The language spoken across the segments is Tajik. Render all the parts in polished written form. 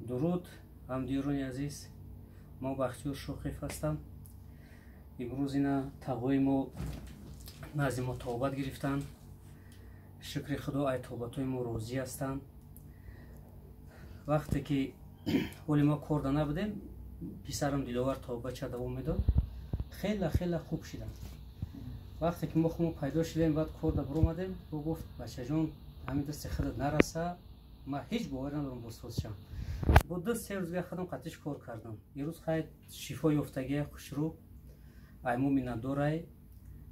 Дуруд, ҳамдиёрони азиз, мо Бахтиёр Шоҳиев ҳастам. Имрӯз ина тағои мо назди мо тобат гирифтанд. Шукри Худо, ай тобатҳои мо розӣ ҳастанд. Вақте ки ҳоли мо корда набудем, писарам Диловар тобатча давом медод, хела хела хуб шидам. Вақте ки мо хумо пайдо шудем, баъд корда биромадем, ӯ гуфт: «Бачаҷон, ҳамин дасти худат нараса, ман ҳеҷ боварӣ надорам босозшам». Бо 2-3 рӯзга худам қатиш кор кардам. Ирӯз хай шифо ёфтагия, хушрӯ, ай мо миннатдорай.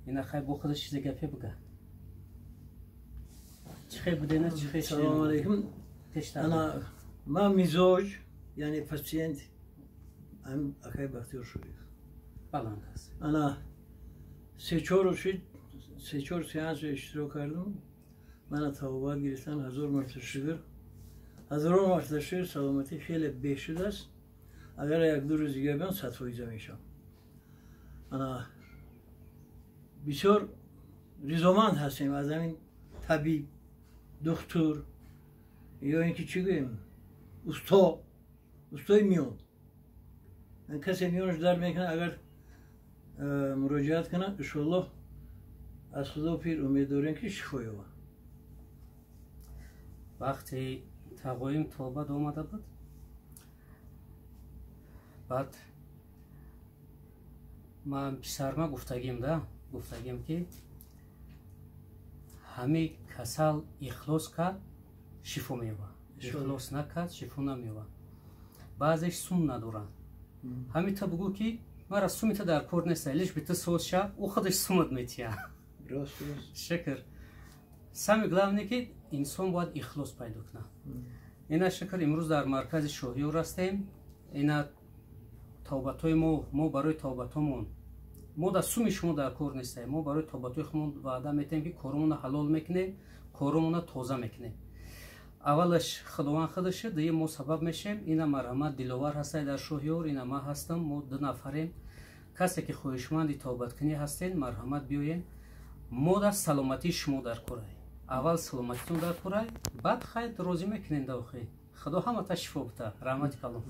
Ина хай бо худаш чизе гапе бига. Чӣ хел будена, чӣ хел? Салому алейкум. Ана ман мизоҷ, яъне пациент акай Бахтиёр Шоев. Баланд аст. Ана се-чор шид, се-чор сеанс иштирок кардам. Мана табобат гирифтан, ҳазор марта шукр, ҳазорон марта шукр, саломатӣ хеле беҳ шудааст. Агар як-ду рӯз дига биён, 100% мешавам. Ана бисёр ризоманд ҳастем аз ҳамин табиб, духтур ё ин ки чӣ гӯем, усто, устои миён. Касе миёнаш дард мекунад, агар муроҷиат кунад, иншоаллоҳ, аз Худо пир умед дорем, ки шифо ёбад. Вақте тағоим тобат омада буд, баъд ман писарма гуфтагим да, гуфтагим, ки ҳамин касал ихлос кард, шифо меёбад, ихлос накард, шифо намеёбад. Баъзеш сум надоранд. Ҳамин та бугӯ, ки мара суми та дар кор неста, лишь бы ту соз ша, ӯ худаш сумат метия. Шукр, самое главное, ки инсон бояд ихлос пайдо кунад. Ина шукр, имрӯз дар маркази Шоҳиёр ҳастем. Ина тавбатҳои мо, мо барои тавбатҳомон, мо дар суми шумо дар кор нестаем. Мо барои тавбатҳои худмон ваъда метаҳем, ки коромона ҳалол мекунем, коромона тоза мекунем. Аввалаш Худованд худаша, дуюм мо сабаб мешем. Ина марҳамат, Диловар ҳастай дар Шоҳиёр, ина ман ҳастам, мо ду нафарем. Касе ки хоҳишманди тавбаткунӣ ҳастед, марҳамат, биёен. Мо дар саломатии шумо дар корай. Аввал саломатитон дар корай, баъд хайр, розӣ мекунем. Да охир Худо ҳамата шифо бита. Раҳмати калом.